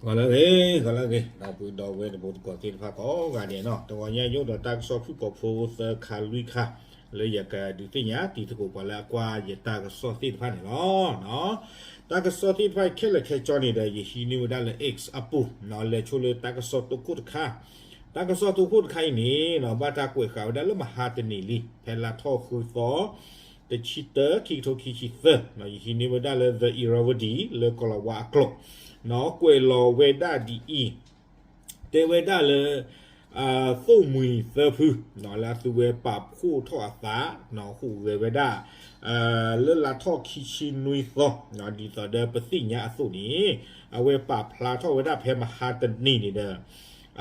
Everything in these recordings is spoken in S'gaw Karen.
ဂီၤလၢအဂ့ၤ, ဂီၤလၢအဂ့ၤ ဒီပုၢ်ဒီဝဲၢ်တံၤသကိးသ့ၣ်တဖၣ်ကိးဂၤဒဲးနီၤ, တဂီၤညါယအိၣ်ဒီးတၢ်ကစီၣ်ဖုၣ်ကိာ်ဖိသၢခါလွံၢ်ခါ လၢယကဒုးသ့ၣ်ညါတံၤသကိးပှၤလၢအကွၢ်ယတၢ်ကစီၣ်သ့ၣ်တဖၣ်န့ၣ်လီၤ. တၢ်ကစီၣ်သ့ၣ်တဖၣ်ခဲလၢာ်ခဲဆ့န့ၣ်ဒီး ယဟံးန့ၢ်ဝဲဒၣ်လၢ X အပူၤ လဲၤဆိလၢတၢ်ကစီၣ်တိခိၣ်တခါ, တၢ်ကစီၣ်တိခိၣ်တခါအံၤန့ၣ် ဘၣ်တၢ်ကွဲးဃာ်ဝဲဒၣ်လၢမဟါတနံၤလံ ဖဲလါထီၣ်ဃုသီ တဆံတၢ ခံကထိခံဆံသၢ, ယဟံးန့ၢ်ဝဲဒၣ်လၢ The Irrawaddy လၢကီၤလၤဝါအကျိာ်, ကွဲးလီၤဝဲဒၣ်ဒ်အံၤ, တဲဝဲဒၣ်လၢ သိၣ်မှံၤသၢဖု လၢအသုဝဲပာ်ဖှိၣ်ထီၣ်အသး ဟူးဂဲၤဝဲဒၣ် လၢလါထီၣ်ခံဆံနွံသီ ဒ်သိးဒီးပသ့ၣ်ညါအသိးန့ၣ် အဝဲပာ်ဖျါထီၣ်ဝဲဒၣ်ဖဲမဟါတနံၤန့ၣ်ဒီး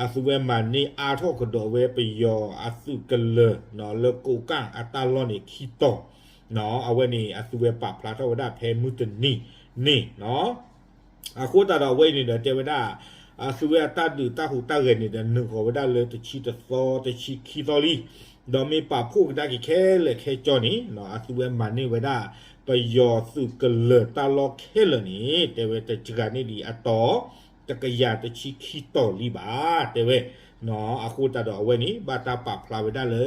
အသုဝဲမၤန့ၢ်အါထီၣ်ကဒီးဝဲပယီၤအသုးကလၢၤ လၢကိးကၣ်အတၢ်လီၢ်န့ၣ်ခံတီၤ, အဝဲန့ၣ် အသုဝဲပာ်ဖျါထီၣ်ဝဲဒၣ်ဖဲမုၢ်တနံၤန့ၣ် အဃိသတးဒီးအဝဲအံၤန့ၣ်ဒီးတဲဝဲဒၣ် အသုဝဲအတၢ်ဒုးတၢ်ဟူးတၢ်ဂဲၤန့ၣ်ဒီး နုာ်ဃီၤဝဲဒၣ်လၢတဆံတသီ တဆံခံသီလံ, ဒီးမ့ၢ်ပာ်ဖှိၣ်ကဒါက့ၤခဲလၢာ်ခဲဆ့န့ၣ် အသုဝဲမၤန့ၢ်ဝဲဒၣ် ပယီၤသုးကလၢၤတၢ်လီၢ်ခဲလၢာ်န့ၣ် တဲဝဲတစှၤန့ၢ်ဒံးအတီၤ တကယၤတဆံခံတီၤလံဘၣ် တဲဝဲ, အဃိသတးဒီးအဝဲန့ၣ် ဘၣ်တၢ်ပာ်ဖျါဝဲဒၣ်လၢ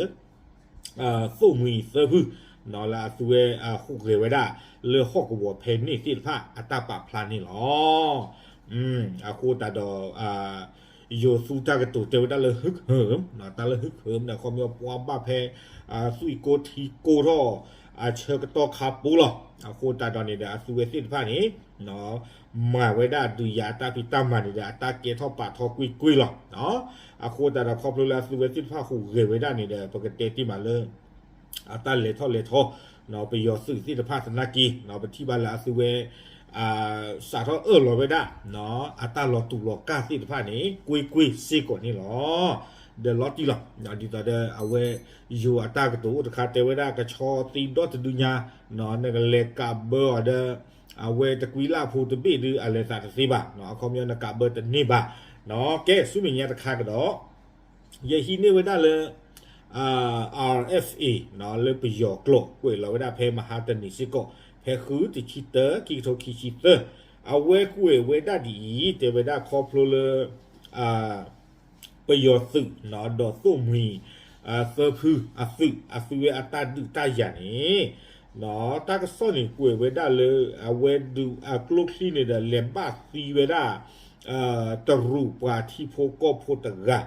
သိၣ်မှံၤသၢဖု လၢအသုဝဲဟူးဂဲၤဝဲဒၣ် လၢဟီၣ်ကဝီၤဖဲန့ၣ်သ့ၣ်တဖၣ်အတၢ်ပာ်ဖျါန့ၣ်လီၤ. အဃိသတးဒီး ယိၤသူတၢ်ကတိၤတဲဝဲဒၣ်လၢ ဟူးဂဲၤ တၢ်လၢ ဟူးဂဲၤ န့ၣ် ခီပညီပှၤဘၣ်ဖဲ သွံၣ်ကိၢ်ထံကိၢ်ထီၣ် အဆၢကတီၢ်ခါပူၤလီၤ. အဃိသတးဒီးန့ၣ်ဒီး အသုဝဲသ့ၣ်တဖၣ်န့ၣ် မၤဝဲဒၣ်ဒုးယၤအတၢ်ဖံးတၢ်မၤန့ၣ်ဒီး အတၢ်ကဲထီၣ်ပာ်ထီၣ်ကွ့ၢ်ကွ့ၢ်လီၤ. အဃိသတးဒီးခီဖျိလၢအသုဝဲသ့ၣ်တဖၣ်ဟူးဂဲၤဝဲဒၣ်န့ၣ်ဒီး ပကတဲတ့ၢ်မးလၢ အတၢ်လဲၤထီၣ်လဲၤထီ ပယီၤသုးသ့ၣ်တဖၣ်သနာ်က့ ပထံၣ်ဘၣ်လၢအသုဝဲ စးထီၣ်အၢၣ်လီၤဝဲဒၣ် အတၢ်လီၤတူာ်လီၤကာ်သ့ၣ်တဖၣ်န့ၣ် ကွ့ၢ်ကွ့ၢ်စ့ၢ်ကီးန့ၣ်လီၤ. ဒီးလီၤတံၢ်လီၤ. ဒ်သိးဒီးအဝဲ ယိၤအတၢ်ကတိၤအိၣ်တခါတဲဝဲဒၣ် ကဆီသံဒီတဒုညါ နကလဲၤကးဘၢအီၤဒီး အဝဲတကွံလၢ်ဖိတဘ့ၣ်ဒုး အလဲၤသးတသ့ဘၣ်. အခီပညီနကးဘၢတန့ၢ်ဘၣ်. ကဲ ဆူမဲာ်ညါတခါကဒီး ယဟံးန့ၢ်ဝဲဒၣ်လၢ RFA လၢပယီၤကျိာ် ကွဲးလီၤဝဲဒၣ်ဖဲမဟါတနံၤစ့ၢ်ကီး ဖဲဃုတဆံတၢ ခံကထိခံဆံသၢ, အဝဲကွဲးဝဲဒၣ်ဒ်အံၤ တဲဝဲဒၣ်ခီဖျိလၢ ပယီၤသုး ဒီးသိၣ်မှံၤ သၢဖုအသုး အသုဝဲအတၢ်ဒုးတၢ်ယၤန့ၣ် တၢ်ကစီၣ်န့ၣ်ကွဲးဝဲဒၣ်လၢ အဝဲဒုးအကျိချံန့ၣ်ဒီး လဲၤဘၣ်သံဝဲဒၣ် တရူးပှၤထံဖိကီၢ်ဖိတဂၤ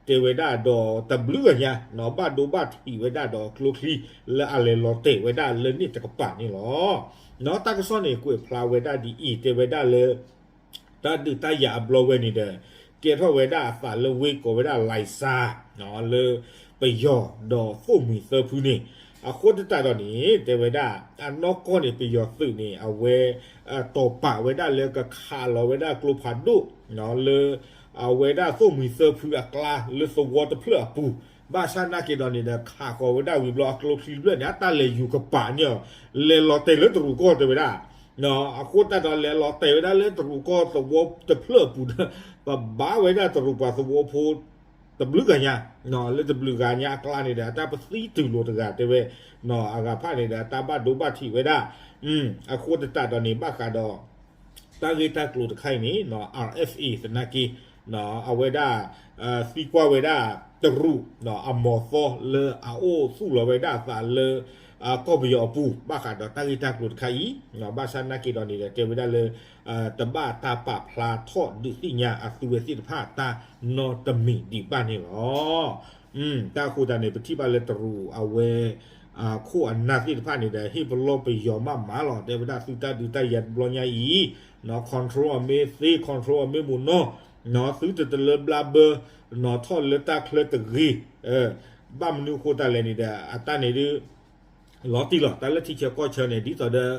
တဲဝဲဒၣ်ဒီးတဘျုးဂၤညါ ဘၣ်ဒိဘၣ်ထံးဝဲဒၣ်ဒီးကျိချံ လၢအလဲၤလီၤတဲာ်ဝဲဒၣ်လၢန့ၣ်တကပၤန့ၣ်လီၤ. တၢ်ကစီၣ်န့ၣ်ကွဲးဖျါဝဲဒၣ်ဒ်အံၤ တဲဝဲဒၣ်လၢ တၢ်ဒုးတၢ်ယၤအဘျီဝဲန့ၣ်ဒီး ကဲထီၣ်ဝဲဒၣ်အသးလၢဝ့ၢ်ကိးဝဲဒၣ် လိုင်စၣ် လၢပယီၤဒီးသိၣ်မှံၤသၢဖုန့ၣ် အဃိသတးဒီးန့ၣ် တဲဝဲဒၣ် အနီၢ်ကီၢ်န့ၣ် ပယီၤသုးန့ၣ် အဝဲ တီၢ်ပာ်ဝဲဒၣ်လၢကခးလီၤဝဲဒၣ်ကျိဖးဒိၣ် လၢ အဝဲဒၣ်သိၣ်မှံၤသၢဖုအကျါ လၢသဝီတဖျၢၣ်အပူၤ, ဘၣ်ဆၣ်နာ်က့ဒီးန့ၣ်ဒီး ခးဃီၤဝဲဒၣ်ဝံၤဘျီအကျိချံတဖျၢၣ်န့ၣ် အတၢ်လဲၤယူၤကပၤန့ၣ် လဲၤလီၤတဲာ်လၢတရူးကီၢ်တဲဝဲဒၣ် အဃိသတးဒီးလဲၤလီၤတဲာ်ဝဲဒၣ်လၢတရူးကီၢ်သဝီတဖျၢၣ်အပူၤဒီး ပဘါဝဲဒၣ်တရူးပှၤသဝီဖိ တဘျုးဂၤညါ လၢတဘျုးဂၤညါအကျါန့ၣ်ဒီး အတၢ်ပသံတုၤလိာ်တဂၤတဲဝဲ အဂၤဖၣ်န့ၣ်ဒီး အတၢ်ဘၣ်ဒိဘၣ်ထံးဝဲဒၣ် အဃိသတးဒီးန့ၣ် ဘၣ်ဃးဒီး တၢ်ဂ့ၢ်တၢ်ကျိၤတခါအံၤန့ၣ် RFA သနာ်က့ အဝဲဒၣ် သံကွၢ်ဝဲဒၣ်တရူး အမီၤသီလၢအအိၣ်သူၣ်လီၤဝဲဒၣ်အသးလၢ ကီၢ်ပယီၤအပူၤ ဘၣ်ဃးဒီးတၢ်ဂ့ၢ်တၢ်ကျိၤတခါအံၤ ဘၣ်ဆၣ်နာ်က့ဒီးန့ၣ်ဒီး တဲဝဲဒၣ်လၢ တဘၣ်တၢ်ပာ်ဖျါထီၣ်ဒုးသ့ၣ်ညါအသုဝဲသ့ၣ်တဖၣ်တၢ်နီတမံၤဒံးဘၣ်န့ၣ်လီၤ. တၢ်အဃိသတးန့ၣ် ပထံၣ်ဘၣ်လၢတရူးအဝဲ ခိၣ်အနၢ်သ့ၣ်တဖၣ်န့ၣ်ဒီး ဟ့ၣ်ပလီၢ်ပယီၤမးမးလီၤ. တဲဝဲဒၣ်သုတၢ်ဒုးတၢ်ယၤတဘျီညါအံၤ control အီၤမ့ၢ်သ့ control အီၤမ့ၢ်မုၢ်နီၢ် သုတတလၢဘျါဘၢ ထီၣ်လၢတၢ်ချၢတဂ့ၤ ဘၣ်မနုၤအဃိသတးလဲၣ်န့ၣ်ဒီး အတၢ်န့ၣ်ဒုး လီၤတံၢ်လီၤ တၢ်လၢထံဆၢကီၢ်ဆၢန့ၣ် ဒ်သိးဒီး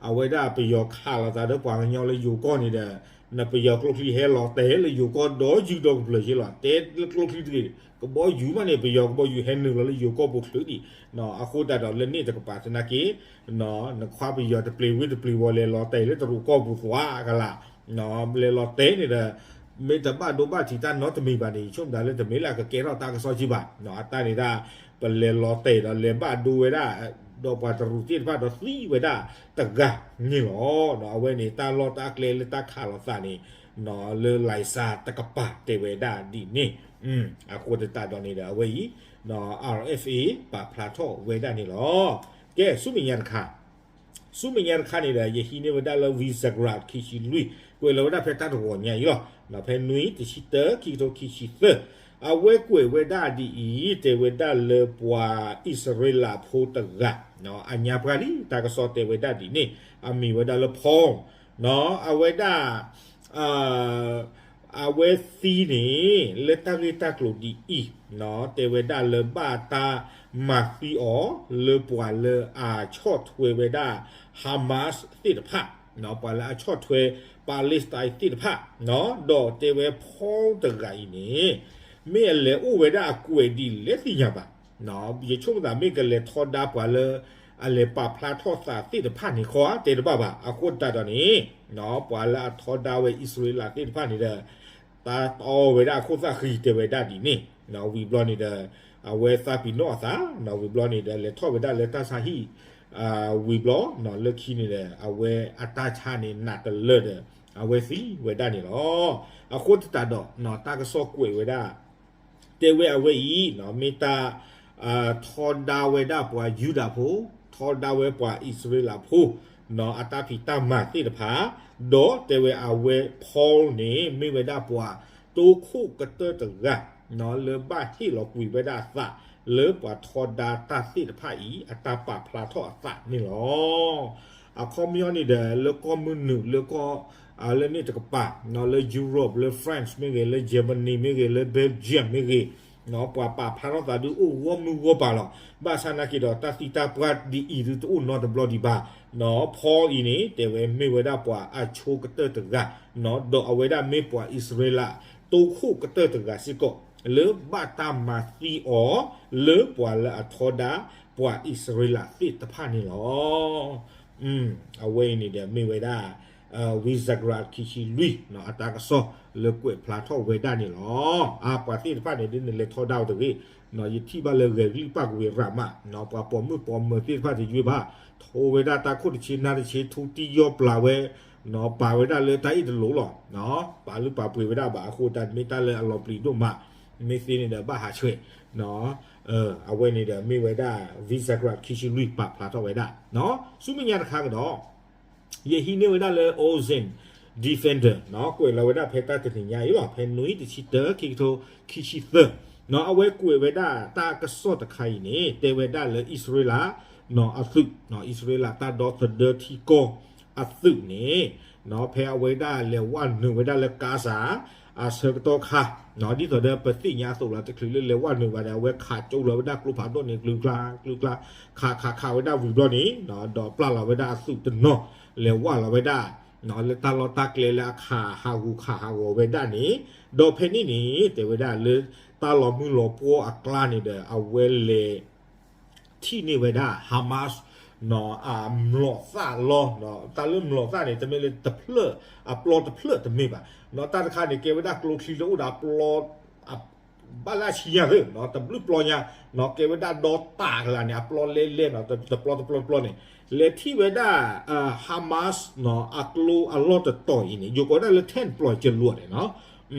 အဝဲဒၣ်ပယီၤခးလိာ်သးဒီးပှၤကညီလၢယိၤကီၢ်န့ၣ်ဒီး နပယီၤကျိချံဟဲလီၤတဲာ်လၢယိၤကီၢ်ဒီးယုၢ်ဒီးကပျၢၤယ့လီၤ. တဲလၢကျိချံတဂ့ၤ ကဘီယူၤမးန့ၣ် ပယီၤကဘီယူၤဟဲနုာ်လီၤလၢယိၤကီၢ်ပူၤချုးဒံး အဃိသတးဒီးလၢန့ၣ်တကပၤသနာ်က့ နခွါပယီၤတပျ့ၤဝ့တပျ့ၤဝီၤ လဲၤလီၤတဲာ်လၢတရူးကီၢ်ပူၤသွါကလာ် လဲၤလီၤတဲာ်န့ၣ်ဒီး မ့ၢ်တဘၣ်ဒိဘၣ်ထံးတၢ်နီတမံၤဘၣ်န့ၣ် ယဆိကမိၣ်လၢတမ့ၢ်လၢအကကဲထီၣ်တၢ်ကစီၣ်ကံဘၣ်. အတၢ်န့ၣ်ဒၣ် ပလဲၤလီၤတဲာ်ဒီးလဲၤဘၣ်ဒိဝဲဒၣ် ဒီးပှၤတရူးသ့ၣ်တဖၣ်ဒီးသံဝဲဒၣ်တဂၤန့ၣ်လီၤ. အဝဲန့ၣ်တၢ်လီၢ်တၢ်ကျဲလၢတၢ်ခးလိာ်သးန့ၣ် လၢလံစၢတကပၤတဲဝဲဒၣ်ဒ်န့ၣ်, အဃိသတးဒီးန့ၣ်ဒီးအဝဲအံၤ RFA ပာ်ဖျါထီၣ်ဝဲဒၣ်န့ၣ်လီၤ. ကဲ ဆူမဲာ်ညါတခါ ဆူမဲာ်ညါတခါန့ၣ်ဒီး ယဟံးန့ၢ်ဝဲဒၣ်လၢ Visegrad ခံဆံလွံၢ် ကွဲးလီၤဝဲဒၣ်ဖဲတၢ်တဂီၤညါအံၤလီၤ. ဖဲနွံ တဆံတၢ ခံကထိခံဆံသၢ အဝဲကွဲးဝဲဒၣ်ဒ်အံၤ တဲဝဲဒၣ်လၢပှၤအံၣ်စရ့လးဖိတဂၤ အညါပှၢ်လံ တၢ်ကစီၣ်တဲဝဲဒၣ်ဒ်န့ၣ် အမံၤဝဲဒၣ်လၢ Paul အဝဲဒၣ် အဝဲသံန့ၣ် လၢတၢ်ဂ့ၢ်တၢ်ကျိၤဒ်အံၤ တဲဝဲဒၣ်လၢဘၣ်တၢ်မၤသံအီၤ လၢပှၤလၢအဆီၣ်ထွဲဝဲဒၣ် Hamas သ့ၣ်တဖၣ် ပှၤလၢအဆီၣ်ထွဲ Palestine သ့ၣ်တဖၣ် ဒီးတဲဝဲ Paul တဂၤအံၤန့ၣ် မ့ၢ်အလဲၤအိၣ်ဝဲဒၣ်အကွဲးဒ်လဲၣ်သ့ၣ်ညါဘၣ်. ယဆိကမိၣ်သးမ့ၢ်ကလဲၤထီဒါပှၤလၢ အလဲၤပာ်ဖျါထီၣ်သးသ့ၣ်တဖၣ်န့ၣ်ခီ တဲတဘၣ်ဘၣ်. အဃိသတးဒီးန့ၣ် ပှၤလၢအထီဒါဝဲအံၣ်စရ့လးသ့ၣ်တဖၣ်န့ၣ်ဒီး တၢ်တီဝဲဒၣ်အခိၣ်သၣ်ဃံတဲဝဲဒၣ်ဒ်န့ၣ် ဝံၤဘျီန့ၣ်ဒီး အဝဲသးပ့ၤနီၣ်အသး ဝံၤဘျီန့ၣ်ဒီး လဲၤထီၣ်ဝဲဒၣ်လၢတၢ်ဆါဟံၣ် ဝံၤဘျီ လၢခံန့ၣ်ဒီး အဝဲအတၢ်ဆါန့ၣ်နးတလၢဒီး အဝဲသံဝဲဒၣ်န့ၣ်လီၤ. အဃိသတးဒီး တၢ်ကစီၣ်ကွဲးဝဲဒၣ် တဲဝဲအဝဲအံၤ မ့ၢ်တၢ် ထီဒါဝဲဒၣ်ပှၤယူဒၤဖိ ထီဒါဝဲပှၤအံၣ်စရ့လးဖိ အတၢ်ဖံးတၢ်မၤသ့ၣ်တဖၣ် ဒီးတဲဝဲအဝဲ Paul န့ၣ် မ့ၢ်ဝဲဒၣ်ပှၤတိခိၣ်ကတၢၢ်တဂၤ လၢဘၣ်ဟ့ၣ်လီၤကွံာ်ဝဲဒၣ်အသး လၢပှၤထီဒါတၢ်သ့ၣ်တဖၣ်အံၤ အတၢ်ပာ်ဖျါထီၣ်အသးန့ၣ်လီၤ. အခီပညီန့ၣ်ဒီး လၢကီၢ်မုၢ်နုာ် လၢကီၢ် လၢန့ၣ်တကပၤ လၢ Europe လၢ France မ့ၢ်ဂ့ၤ လၢ Germany မ့ၢ်ဂ့ၤ လၢ Belgium မ့ၢ်ဂ့ၤ ပှၤပာ်ဖျါထီၣ်သးဒုးအိၣ်ဂီၢ်မုၢ်ဂီၢ်ပၤလီၤ. ဘၣ်ဆၣ်နာ်က့ဒီး တၢ်သံတၢ်ပှၢ်ဒ်အံၤဒုးတအိၣ်နီတဘျီဒံးဘၣ်. Paul အံၤန့ၣ် တဲဝဲမ့ၢ်ဝဲဒၣ်ပှၤအဆိကတၢၢ်တဂၤ ဒီးအဝဲဒၣ်မ့ၢ်ပှၤအံၣ်စရ့လး တိခိၣ်ကတၢၢ်တဂၤစ့ၢ်ကီး လၢဘၣ်တၢ်မၤသံအီၤ လၢပှၤလၢအထီဒါ ပှၤအံၣ်စရ့လးသ့ၣ်တဖၣ်န့ၣ်လီၤ. အဝဲအံၤန့ၣ်ဒီးမ့ၢ်ဝဲဒၣ် Visegrad ခံဆံလွံၢ် အတၢ်ကစီၣ်လၢကွဲးဖျါထီၣ်ဝဲဒၣ်န့ၣ်လီၤ. အပှၤသ့ၣ်တဖၣ်န့ၣ် ဒ်န့ၣ်လဲၤထီဒါအီၤတဂ့ၤ, ယထံၣ်ဘၣ်လၢဂဲၤကလံၣ်ပၣ်ကွံာ်ရးမး, ပှၤပိာ်မုၣ်ပိာ်မၢၤသ့ၣ်တဖၣ်တယွ့ဘၣ်, ထိဝဲဒၣ်တၢ်ခိၣ်တဆ့နါတဆ့ ထူတံၢ်ယီၢ်ပျၤဝဲ, ပာ်ဝဲဒၣ်လၢတၢ်အ့ၣ်တလိၤလီၤ. ပာ်လုၢ်ပာ်ပှ့ၤဝဲဒၣ်ဘၣ်အဃိ တၢ်မ့ၢ်တၢ်လၢအလီၤပျံၤဒိၣ်မး, မ့ၢ်သ့န့ၣ်ဒီးဘၣ်ဟးဆှဲး အဝဲန့ၣ်ဒီးမ့ၢ်ဝဲဒၣ် Visegrad ခံဆံလွံၢ် ပာ်ဖျါထီၣ်ဝဲဒၣ်. ဆူမဲာ်ညါတခါကဒီး ယဟံးန့ၢ်ဝဲဒၣ်လၢ Ozen Defender ကွဲးလီၤဝဲဒၣ်ဖဲတၢ်တနံၤညါအံၤလီၤ, ဖဲနွံ တဆံတၢ ခံကထိခံဆံသၢ, အဝဲကွဲးဝဲဒၣ်တၢ်ကစီၣ်တခါအံၤန့ၣ် တဲဝဲဒၣ်လၢအံၣ်စရ့လးအသုး, အံၣ်စရ့လးတၢ်ဒီသဒၢထံကီၢ်အသုးန့ၣ် ဖဲအဝဲဒၣ်လဲၤဝဲနုာ်ဝဲဒၣ်လၢ Gaza အဆၢကတီၢ်ခါ, ဒ်သိးဒီးပသ့ၣ်ညါအသိးလီၤ တချုးလၢလဲၤဝဲနုာ်ဘၣ်ဒီး အဝဲခးကၠိလီၤဝဲဒၣ်ကျိဖးဒိၣ်န့ၣ် ကျူကျါ ကျူကျါ, ခးခးခးဝဲဒၣ်ဝံၤဘျီန့ၣ် ဒီးပျၢ်လီၤဝဲဒၣ်အသုးတနီၤ လဲၤဝဲလီၤဝဲဒၣ် လၢတၢ်လီၢ်တၢ်ကျဲလၢအခးဟးဂူာ်ခးဟးဂီၤဝဲဒၣ်န့ၣ်, ဒီးဖဲန့ၣ်န့ၣ် တဲဝဲဒၣ်လၢတၢ်လီၤမုၢ်လီၤပှီၢ်အကျါန့ၣ်ဒီး အဝဲလဲၤ ထံၣ်န့ၢ်ဝဲဒၣ် Hamas အမျိာ်သၣ်လီၤ, တၢ်လၢမျိာ်သၣ်န့ၣ် တမ့ၢ်လၢတဖျၢၣ် အပျီတဖျၢၣ်တမ့ၢ်ဘၣ်, တၢ်တခါန့ၣ် ကဲဝဲဒၣ်ကျိချံလၢအိၣ်ဒီးအပျီ ဘၣ်လၢအဆံညါသ့ တဘျုးပျီညါ, ကဲဝဲဒၣ်ဒီတၢ်ကလာ်န့ၣ် အပျီလဲလဲ တပျီတပျီတပျီန့ၣ်, လဲၤထံၣ်ဝဲဒၣ် Hamas အကျိအလီၢ်တတီၤအံၤန့ၣ် ယိၤကိးဝဲဒၣ်လၢ tent ပျီကလိန့ၣ်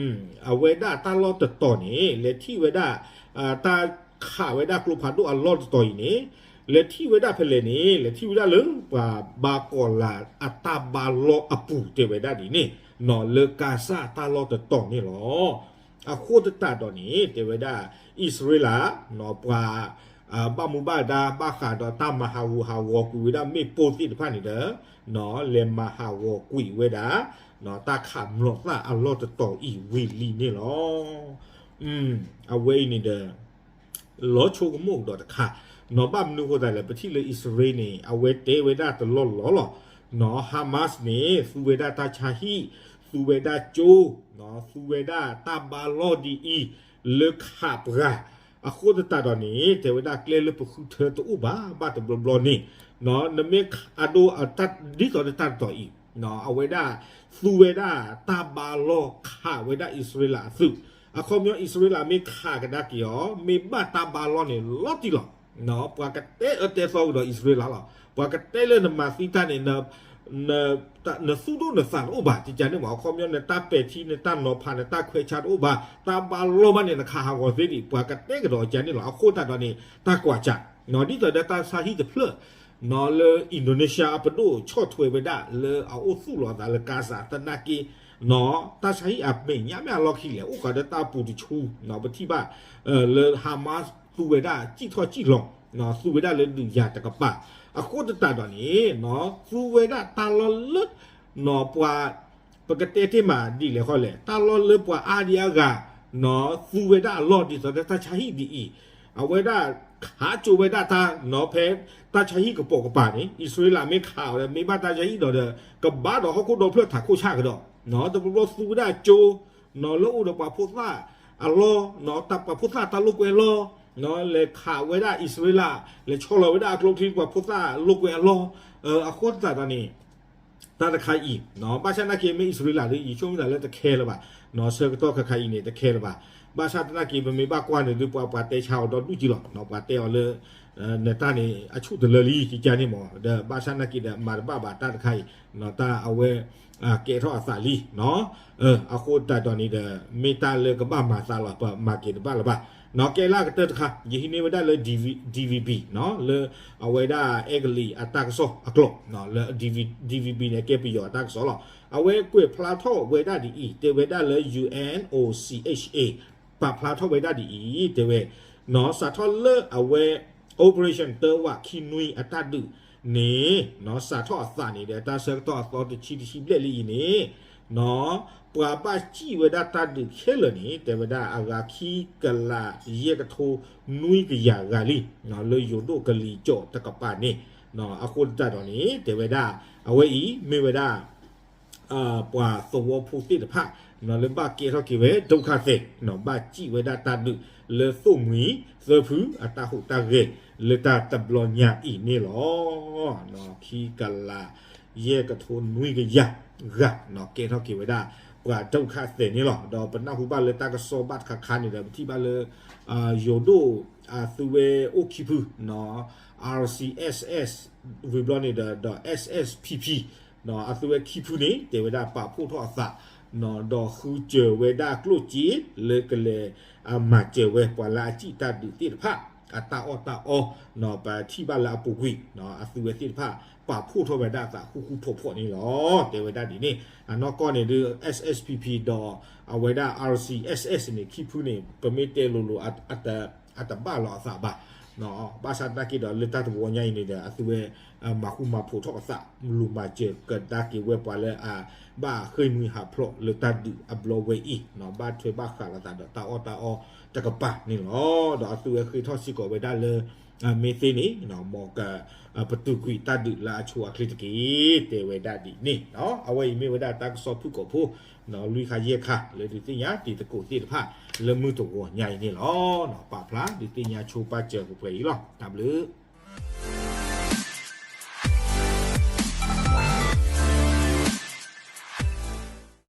အဝဲဒၣ်တၢ်လီၢ်တတီၤန့ၣ် လဲၤထံၣ်ဝဲဒၣ် တၢ်ခးဝဲဒၣ်ကျိဖးဒိၣ်အလီၢ်တတီၤအံၤန့ၣ် လဲၤထံၣ်ဝဲဒၣ်ဖဲလဲၣ်န့ၣ် လဲၤထံၣ်ဝဲဒၣ်လၢပှၤဘါကီၤလၤအတၢ်ဘါလီၢ်အပူၤတဲဝဲဒၣ်ဒ်န့ၣ်, လၢကါစၢ်တၢ်လီၢ်တတီၤန့ၣ်လီၤ. အဃိသတးဒီးန့ၣ် တဲဝဲဒၣ် အံၣ်စရ့လး ပှၤ ဘၣ်မူဘၣ်ဒါ ဘၣ်ဃးဒီးတၢ်မၤဟးဂူာ်ဟးဂီၤကွံာ်ဝဲဒၣ်မ့ၣ်ပိၢ်သ့ၣ်တဖၣ်န့ၣ်ဒီး လဲၤမၤဟးဂီၤကွံာ်ဝဲဒၣ် တၢ်ခးမျိာ်သၣ်အလီၢ်တတီၤအံၤဝံၤလံန့ၣ်လီၤ. အဝဲအံၤန့ၣ်ဒီး လီၤဆိကမိၣ်ကဒီးတခါ, ဘၣ်မနုၤအဃိသတးလဲၣ် ပထံၣ်လၢအံၣ်စရ့လးန့ၣ် အဝဲတဲဝဲဒၣ်တလီၢ်လီၢ်လီၤ. Hamas န့ၣ် သူဝဲဒၣ်တၢ်ဆါဟံၣ်, သူဝဲဒၣ်ကၠိ, သူဝဲဒၣ်တၢ်ဘါလီၢ်ဒ်အံၤ လၢခးပှၤ, အဃိသတးဒီးန့ၣ် တဲဝဲဒၣ်ကျဲလၢပဃုထၢတအိၣ်ဘၣ် ဘၣ်တဘျီဘျီန့ၣ်, နမ့ၢ်အဒိ ဒ်သိးလၢတၢ်တတီၤအံၤ အဝဲဒၣ် သူဝဲဒၣ်တၢ်ဘါလီၢ်ခးဝဲဒၣ်အံၣ်စရ့လးအသုး, အခီပညီအံၣ်စရ့လးမ့ၢ်ခးကဒါက့ၤအီၤ မ့ၢ်ဘၣ်တၢ်ဘါလီၢ်န့ၣ် လီၤတံၢ်လီၤ. ပှၤကတဲအၢတဲသီကဒီးအံၣ်စရ့လးလီၤ. ပှၤကတဲလၢနမၤသံတၢ်န့ၣ် န နသူၣ်ဒိၣ်နသးတအိၣ်ဘၣ် ကကန့ၣ်မး အခီပညီ နတၢ်ပဲာ်ထံ နတၢ်နီၤဖး နတၢ်ခွဲးဆါတအိၣ်ဘၣ် တၢ်ဘၣ်လီၢ်ဘၣ်န့ၣ် နခးဟးဂီၤသ့ဒံး ပှၤကတဲကဒီးကန့ၣ်လီၤ. အဃိသတးဒီးန့ၣ် တၢ်ကွၢ်စး ဒ်သိးဒီးတၢ်ဆါဟံၣ်တဖျၢၣ် လၢ Indonesia အပဒိၣ်ဆီၣ်ထွဲဝဲဒၣ်လၢအအိၣ်သူၣ်လီၤအသးလၢ Gaza သနာ်က့ တၢ်ဆါဟံၣ်အမဲာ်ညါမ့ၢ်အလီၢ်ခံလဲၣ် အိၣ်ဃာ်ဒီးတၢ်ပူၤတဆူ ပထံၣ်ဘၣ် လၢ Hamas သူဝဲဒၣ်စံၣ်ထီၣ်စံၣ်လီၤ သူဝဲဒၣ်လၢဒုးယၤတကပၤ အဃိသတးဒီးန့ၣ် သူဝဲဒၣ်တၢ်လီၢ်လၢ ပှၤ ပကတဲတ့ၢ်မးဒ်လဲၣ်ဃီလဲၣ် တၢ်လီၢ်လၢပှၤအါဒံအါဂၤ သူဝဲဒၣ်အလီၢ်ဒ်သိးဒီးတၢ်ဆါဟံၣ်ဒ်အံၤ အဝဲဒၣ်ခးကၠိဝဲဒၣ်တၢ် ဖဲတၢ်ဆါဟံၣ်ကပိာ်ကပၤန့ၣ် အံၣ်စရ့လးမ့ၢ်ခးအီၤဒီး မ့ၢ်ဘၣ်တၢ်ဆါဟံၣ်ဒီး ကဘၣ်ဒီးဟီၣ်ခိၣ်ဒီဖျၢၣ်ထးခိၣ်ဆၣ်ကဒီး တဘျီဘျီသူဝဲဒၣ်ကၠိ လၢအိၣ်ဒီးပှၤဖိသၣ်အလီၢ် ပှၤဖိသၣ်တၢ်လိာ်ကွဲလီၢ် လဲၤခးဝဲဒၣ်အံၣ်စရ့လး လဲၤဆီလီၤဝဲဒၣ်အကျိချံ ပှၤဖိသၣ်လိာ်ကွဲအလီၢ် အဃိသတးဒီးန့ၣ် တၢ်တခါအံၤ ဘၣ်ဆၣ်သနာ်က့မ့ၢ်အံၣ်စရ့လးဒီး ယဆိကမိၣ်သးလၢတခဲလၢၤဘၣ် ဆၢကတီၢ်ခါခါအံၤန့ၣ် တခဲလၢၤဘၣ် ဘၣ်ဆၣ်သနာ်က့ ပမ့ၢ်ဘၣ်ကွၢ်န့ၣ်ဒီး ပှၤပှၤတဲဆါအီၤဒီဒူၣ်ကံလီၤ ပှၤတဲအီၤလၢ နတၢ်န့ၣ် အဆူၣ်တလၢလံ ကကန့ၣ်မး ဒီးဘၣ်ဆၣ်သနာ်က့ဒီး မၤတဘၣ်ဘၣ်တၢ်တခါအံၤ တၢ်အဝဲ ကဲထီၣ်အသးလံ အဃိသတးဒီးန့ၣ်ဒီး မ့ၢ်တၢ်လၢကဘၣ်မၤသးလီၤ ပမၤက့ၤတဘၣ်လၢၤဘၣ် ကဲလၢအကတၢၢ်တခါ ယဟံးန့ၢ်ဝဲဒၣ်လၢ DV DVB လၢအဝဲဒၣ်အဲကလံးအတၢ်ကစီၣ်အကျိာ် လၢ DVB န့ၣ် ကဲပယီၤအတၢ်ကစီၣ်လီၤ အဝဲကွဲးဖျါထီၣ်ဝဲဒၣ်ဒ်အံၤ တဲဝဲဒၣ်လၢ UNOCHA ပာ်ဖျါထီၣ်ဝဲဒၣ်ဒ်အံၤ တဲဝဲ စးထီၣ်လၢအဝဲ Operation တၢဝးခံနွံအတၢ်ဒုးန့ၣ် စးထီၣ်အသးန့ၣ်ဒီး တၢ်ဆၢကတီၢ်အသီတဆံတဆံဘျဲၣ်လံအံၤန့ၣ် ပှၤဘၣ်စံၣ်ဝဲဒၣ်တၢ်ဒုးခဲလၢာ်န့ၣ် တဲဝဲဒၣ်အဂၤခံကလးယဲၢ်ကထိနွံကယၤဂၤလံ လၢယိၤဒိၣ်ကလံၤကၠီၣ်တကပၤန့ၣ် အဃိသတးဒီးန့ၣ် တဲဝဲဒၣ် အဝဲအံၤမ့ၢ်ဝဲဒၣ် ပှၤသဝီဖိသ့ၣ်တဖၣ် လၢဘၣ်ကဲထီၣ်က့ၤဝဲ ဒုက္ခသည် ဘၣ်စံၣ်ဝဲဒၣ်တၢ်ဒုး လၢသိၣ်မှံသၢဖုအတၢ်ဟူးတၢ်ဂဲၤ လၢတၢ်တဘျီညါအံၤန့ၣ်လီၤ. ခံကလးယဲၢ်ကထိနွံကယၤဂၤ ကဲထီၣ်က့ၤဝဲဒၣ် ပှၤဒုက္ခသည်န့ၣ်လီၤ. ဒီးပနၢ်ဟူဘၣ်လၢတၢ်ကစီၣ်ဘၣ်တခါခါန့ၣ်ဒီး ပထံၣ်ဘၣ်လၢ ယိၤဒိၣ်အသုဝဲအိၣ်ခံဖု RCSS ဝံၤဘျီန့ၣ်ဒီး ဒီး SSPP အသုဝဲခံဖုန့ၣ် တဲဝဲဒၣ်ပာ်ဖှိၣ်ထီၣ်အသး ဒီးဃုစၢၤဝဲဒၣ်ကျိၣ်စ့ လၢကလဲၤမၤစၢၤဝဲပှၤလၢအစံၣ်တၢ်ဒုးသ့ၣ်တဖၣ် အတၢ်အီၣ်တၢ်အီ ပထံၣ်ဘၣ်လၢအပူၤကွံာ် အသုဝဲသ့ၣ်တဖၣ် ပာ်ဖှိၣ်ထီၣ်ဝဲဒၣ်အသးဃူဃူဖိးဖိးန့ၣ်လီၤ. တဲဝဲဒၣ်ဒ်န့ၣ် အနီၢ်ကီၢ်န့ၣ်ဒုး SSPP ဒီးအဝဲဒၣ် RCSS န့ၣ် ခံဖုန့ၣ် ပမ့ၢ်တဲလိၤလိၤ အတဘၣ်လီၤအသးဘၣ်. ဘၣ်ဆၣ်သနာ်က့ဒီး လၢတၢ်တဝီညါအံၤန့ၣ်ဒီး အသုဝဲ မၤဃူမၤဖိးထီၣ်အသး လူၤမၤစၢၤကဒါက့ၤဝဲပှၤလၢအဘၣ်ဃ့ၢ်မှံဟးဖျိးလၢတၢ်ဒုးအဘျီဝဲအံၤ ဘၣ်ထွဲဘၣ်ဃးလိာ်သးဒီးတၢ်အီၣ်တၢ်အီတကပၤန့ၣ်လီၤ. ဒီးအသုဝဲဃ့ထီၣ်စ့ၢ်ကီးဝဲဒၣ်လၢ မ့ၢ်သ့န့ၣ် မ်က ပတုာ်ကွံာ်တၢ်ဒုးလၢအဆိအချ့တက့ၢ် တဲဝဲဒၣ်ဒ်န့ၣ်. အဝဲအံၤမ့ၢ်ဝဲဒၣ်တၢ်ကစီၣ်ဖုၣ်ကိာ်ဖိ လွံၢ်ခါယဲၢ်ခါ လၢဒုးသ့ၣ်ညါတံၤသကိးသ့ၣ်တဖၣ် လၢမုၢ်တဂီၤညါအံၤန့ၣ်လီၤ. ပာ်ဖျါဒုးသ့ၣ်ညါဆိပာ်စၢၤပှဲၤပှဲၤအံၤလီၤ. တၢ်ဘျုး